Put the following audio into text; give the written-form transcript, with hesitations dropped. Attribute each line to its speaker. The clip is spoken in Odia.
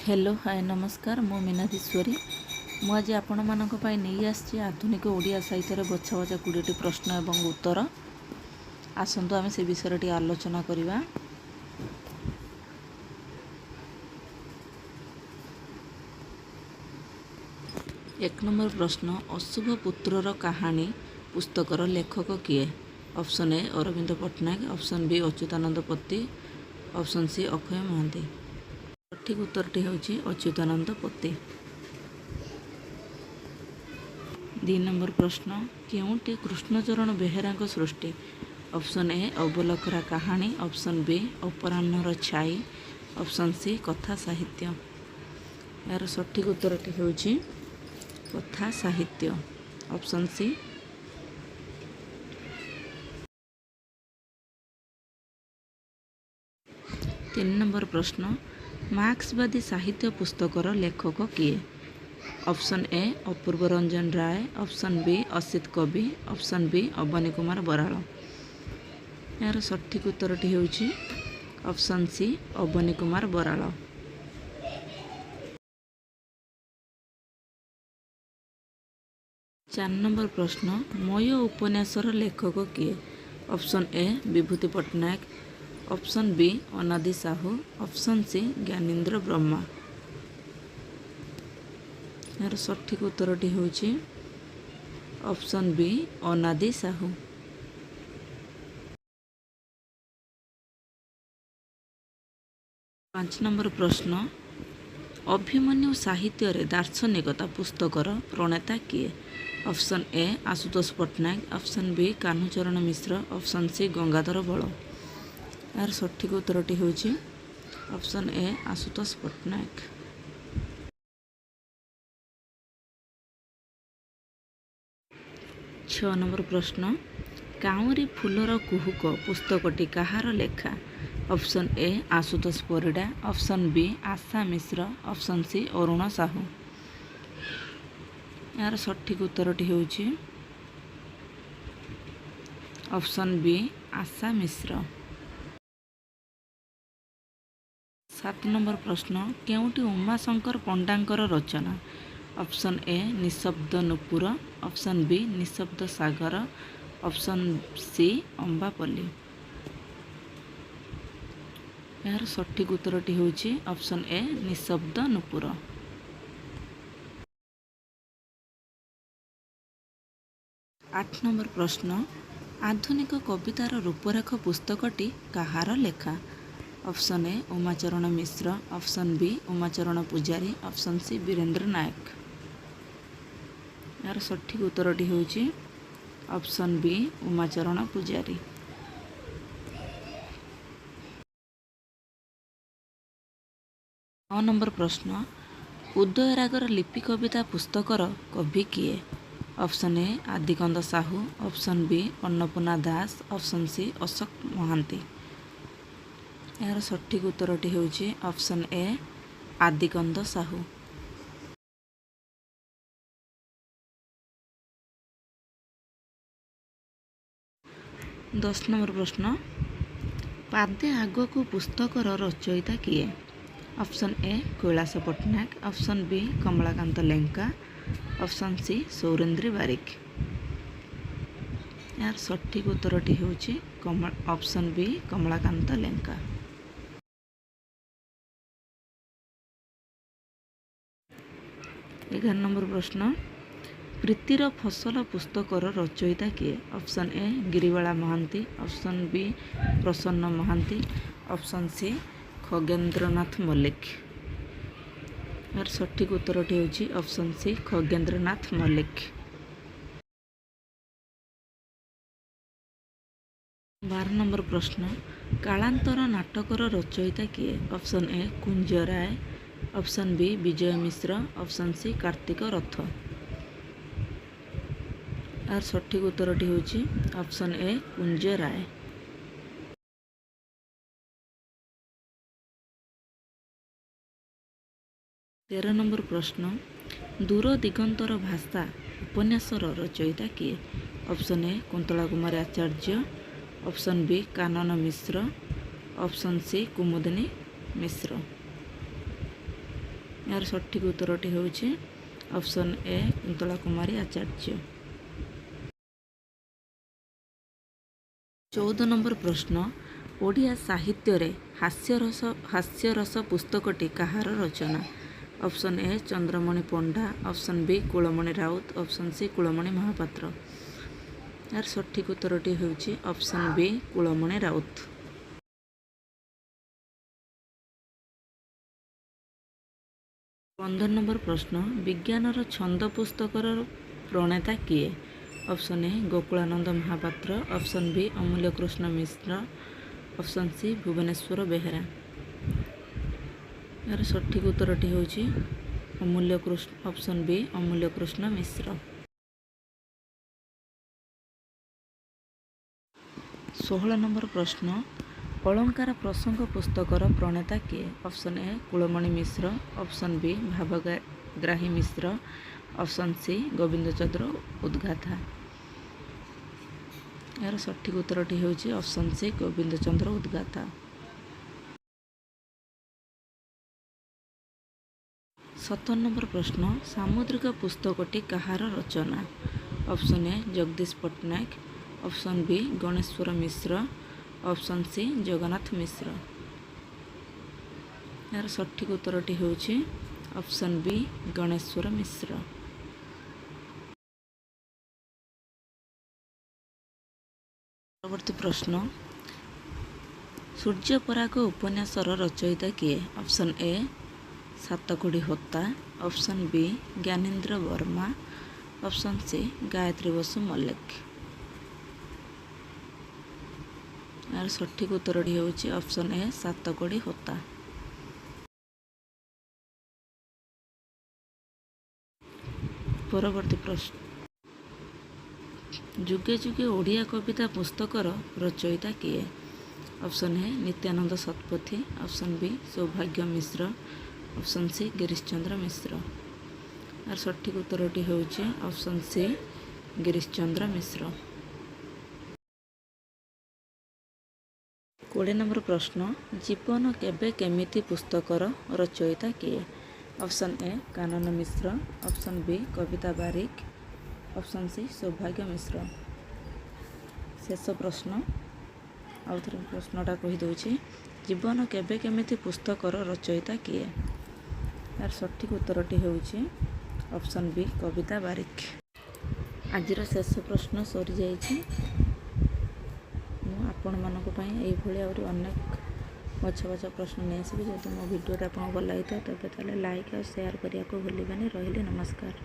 Speaker 1: ହ୍ୟାଲୋ, ହାଏ, ନମସ୍କାର। ମୁଁ ମୀନାଧୀଶ୍ୱରୀ। ମୁଁ ଆଜି ଆପଣମାନଙ୍କ ପାଇଁ ନେଇ ଆସିଛି ଆଧୁନିକ ଓଡ଼ିଆ ସାହିତ୍ୟରେ ବଛା ବଛା 20ଟି ପ୍ରଶ୍ନ ଏବଂ ଉତ୍ତର। ଆସନ୍ତୁ, ଆମେ ସେ ବିଷୟରେ ଟିକେ ଆଲୋଚନା କରିବା। 1 ନମ୍ବର ପ୍ରଶ୍ନ, ଅଶୁଭ ପୁତ୍ରର କାହାଣୀ ପୁସ୍ତକର ଲେଖକ କିଏ? Option A Arabinda Pattnaik, option B Achyutananda Pati, option C Akshaya Mohanty. ସଠିକ୍ ଉତ୍ତରଟି ହେଉଛି ଅଚ୍ୟୁତାନନ୍ଦ ପତି। 2 ନମ୍ବର ପ୍ରଶ୍ନ, କେଉଁଟି କୃଷ୍ଣଚରଣ ବେହେରାଙ୍କ ସୃଷ୍ଟି? ଅପସନ୍ ଏ ଅବୋଲକରା କାହାଣୀ, ଅପସନ୍ ବି ଅପରାହ୍ନର ଛାଇ, ଅପସନ୍ ସି କଥା ସାହିତ୍ୟ। ଏହାର ସଠିକ୍ ଉତ୍ତରଟି ହେଉଛି କଥା ସାହିତ୍ୟ, ଅପସନ୍ ସି। 3 ନମ୍ବର ପ୍ରଶ୍ନ, ମାର୍କ୍ସବାଦୀ ସାହିତ୍ୟ ପୁସ୍ତକର ଲେଖକ କିଏ? Option A Apurba Ranjan Ray, option B Asit Kabi, option B Abani Kumar Baral. ଏହାର ସଠିକ୍ ଉତ୍ତରଟି ହେଉଛି option C Abani Kumar Baral. 4 number ପ୍ରଶ୍ନ, ମୟ ଉପନ୍ୟାସର ଲେଖକ କିଏ? Option A Bibhuti Pattanaik, option B Anadi Sahu, option C Gyanindra Brahma. ଏହାର ସଠିକ୍ ଉତ୍ତରଟି ହେଉଛି option B Anadi Sahu. 5 number ପ୍ରଶ୍ନ, ଅଭିମନ୍ୟୁ ସାହିତ୍ୟରେ ଦାର୍ଶନିକତା ପୁସ୍ତକର ପ୍ରଣେତା କିଏ? Option A Ashutosh Pattanaik, option B Kanhucharan Mishra, option C Gangadhar Bal. ଏହାର ସଠିକ୍ ଉତ୍ତରଟି ହେଉଛି option A Ashutosh Pattnaik. 6 number ପ୍ରଶ୍ନ, କାଉଁରୀ ଫୁଲର କୁହୁକ ପୁସ୍ତକଟି କାହାର ଲେଖା? Option A Ashutosh Parida, option B Asha Mishra, option C Arun Sahu. ଏହାର ସଠିକ୍ ଉତ୍ତରଟି ହେଉଛି option B Asha Mishra. 7 number ପ୍ରଶ୍ନ, କେଉଁଟି ଉମାଶଙ୍କର ପଣ୍ଡାଙ୍କର ରଚନା? ଅପସନ୍ ଏ ନିଶବ୍ଦ ନୂପୁର, ଅପସନ୍ ବି ନିଶବ୍ଦ ସାଗର, ଅପସନ୍ ସି ଅମ୍ବାପଲ୍ଲୀ। ଏହାର ସଠିକ୍ ଉତ୍ତରଟି ହେଉଛି ଅପସନ୍ ଏ ନିଶବ୍ଦ ନୂପୁର। 8 ନମ୍ବର ପ୍ରଶ୍ନ, ଆଧୁନିକ କବିତାର ରୂପରେଖ ପୁସ୍ତକଟି କାହାର ଲେଖା? Option A Umacharan Mishra, option B Umacharan Pujari, option C Birendra Nayak. ଏହାର ସଠିକ୍ ଉତ୍ତରଟି ହେଉଛି option B Umacharan Pujari. 9 number ପ୍ରଶ୍ନ, ଉଦୟରାଗର ଲିପି କବିତା ପୁସ୍ତକର କବି କିଏ? Option A Adikanda Sahu, option B Annapurna Das, option C Ashok Mohanty. ଏହାର ସଠିକ୍ ଉତ୍ତରଟି ହେଉଛି option A Adikanda Sahu. 10 number ପ୍ରଶ୍ନ, ପାଦେ ଆଗକୁ ପୁସ୍ତକର ରଚୟିତା କିଏ? Option A Kailash Pattnaik, option B Kamalakanta Lenka, option C Saurendri Barik. ଏହାର ସଠିକ୍ ଉତ୍ତରଟି ହେଉଛି option B Kamalakanta Lenka. 11 number ପ୍ରଶ୍ନ, ପ୍ରୀତିର ଫସଲ ପୁସ୍ତକର ରଚୟିତା କିଏ? Option A Giribala Mohanty, option B Prasanna Mohanty, option C Khagendranath Mallik. ଏହାର ସଠିକ୍ ଉତ୍ତରଟି ହେଉଛି option C Khagendranath Mallik. 12 number ପ୍ରଶ୍ନ, କାଳାନ୍ତର ନାଟକର ରଚୟିତା କିଏ? Option A Kunja Rai, option B Bijay Mishra, option C Kartik Rath. ଏହାର ସଠିକ୍ ଉତ୍ତରଟି ହେଉଛି option A Kunja Ray. 13 number ପ୍ରଶ୍ନ, ଦୂର ଦିଗନ୍ତର ଭାଷା ଉପନ୍ୟାସର ରଚୟିତା କିଏ? ଅପସନ୍ ଏ କୁନ୍ତଳା କୁମାରୀ ଆଚାର୍ଯ୍ୟ, option B Kanan Mishra, option C Kumudini Mishra. ଏହାର ସଠିକ୍ ଉତ୍ତରଟି ହେଉଛି ଅପସନ୍ ଏ କୁନ୍ତଳା କୁମାରୀ ଆଚାର୍ଯ୍ୟ। 14 ନମ୍ବର ପ୍ରଶ୍ନ, ଓଡ଼ିଆ ସାହିତ୍ୟରେ ହାସ୍ୟରସ ପୁସ୍ତକଟି କାହାର ରଚନା? Option A Chandramani Panda, option B Kulamani Rout, option C Kulamani Mohapatra. ଏହାର ସଠିକ୍ ଉତ୍ତରଟି ହେଉଛି option B Kulamani Rout. 15 number ପ୍ରଶ୍ନ, ବିଜ୍ଞାନର ଛନ୍ଦ ପୁସ୍ତକର ପ୍ରଣେତା କିଏ? Option A Gokulananda Mohapatra, option B Amulya Krishna Mishra, option C Bhubaneswar Behera. ଏହାର ସଠିକ୍ ଉତ୍ତରଟି ହେଉଛି ଅମୂଲ୍ୟ କୃଷ୍ଣ ଅପସନ୍ ବି ଅମୂଲ୍ୟ କୃଷ୍ଣ ମିଶ୍ର। 16 ନମ୍ବର ପ୍ରଶ୍ନ, ଅଳଙ୍କାର ପ୍ରସଙ୍ଗ ପୁସ୍ତକର ପ୍ରଣେତା କିଏ? Option A Kulamani Mishra, option B Bhabagrahi Mishra, option C Gobindachandra Udgata. ଏହାର ସଠିକ୍ ଉତ୍ତରଟି ହେଉଛି option C Govindachandra Udgata. 17 number ପ୍ରଶ୍ନ, ସାମୁଦ୍ରିକ ପୁସ୍ତକଟି କାହାର ରଚନା? Option A Jagadish Patnaik, option B Ganeshwar Mishra, option C Jagannath Mishra. ଏହାର ସଠିକ୍ ଉତ୍ତରଟି ହେଉଛି ଅପସନ୍ ବି ଗଣେଶ୍ୱର ମିଶ୍ର। ପରବର୍ତ୍ତୀ ପ୍ରଶ୍ନ, ସୂର୍ଯ୍ୟପରାଗ ଉପନ୍ୟାସର ରଚୟିତା କିଏ? Option A Satakodi Hota, option B Gyanendra Verma, option C Gayatri Basu Mallick. ଏହାର ସଠିକ୍ ଉତ୍ତରଟି ହେଉଛି ଅପସନ୍ ଏ ସାତକୋଡ଼ି ହୋତା। ପରବର୍ତ୍ତୀ ପ୍ରଶ୍ନ, ଯୁଗେ ଯୁଗେ ଓଡ଼ିଆ କବିତା ପୁସ୍ତକର ରଚୟିତା କିଏ? Option A Nityananda Satapathy, option B Soubhagya Mishra, option C Girish Chandra Mishra. ଏହାର ସଠିକ୍ ଉତ୍ତରଟି ହେଉଛି option C Girish Chandra Mishra. 20 number ପ୍ରଶ୍ନ, ଜୀବନ କେବେ କେମିତି ପୁସ୍ତକର ରଚୟିତା କିଏ? Option A Kanan Mishra, option B Kabita Barik, option C Soubhagya Mishra. ଶେଷ ପ୍ରଶ୍ନ, ଆଉ ଥରେ ପ୍ରଶ୍ନଟା କହିଦେଉଛି, ଜୀବନ କେବେ କେମିତି ପୁସ୍ତକର ରଚୟିତା କିଏ? ଏହାର ସଠିକ୍ ଉତ୍ତରଟି ହେଉଛି ଅପସନ୍ ବି କବିତା ବାରିକ। ଆଜିର ଶେଷ ପ୍ରଶ୍ନ ସରିଯାଇଛି। ମୁଁ ଆପଣମାନଙ୍କ ପାଇଁ ଏଇଭଳି ଆହୁରି ଅନେକ ବଛା ବଛା ପ୍ରଶ୍ନ ନେଇ ଆସିବି। ଯଦି ମୋ ଭିଡ଼ିଓଟା ଆପଣଙ୍କୁ ଭଲ ଲାଗିଥିବ, ତେବେ ତାହେଲେ ଲାଇକ୍ ଆଉ ସେୟାର କରିବାକୁ ଭୁଲିବେନି। ରହିଲି, ନମସ୍କାର।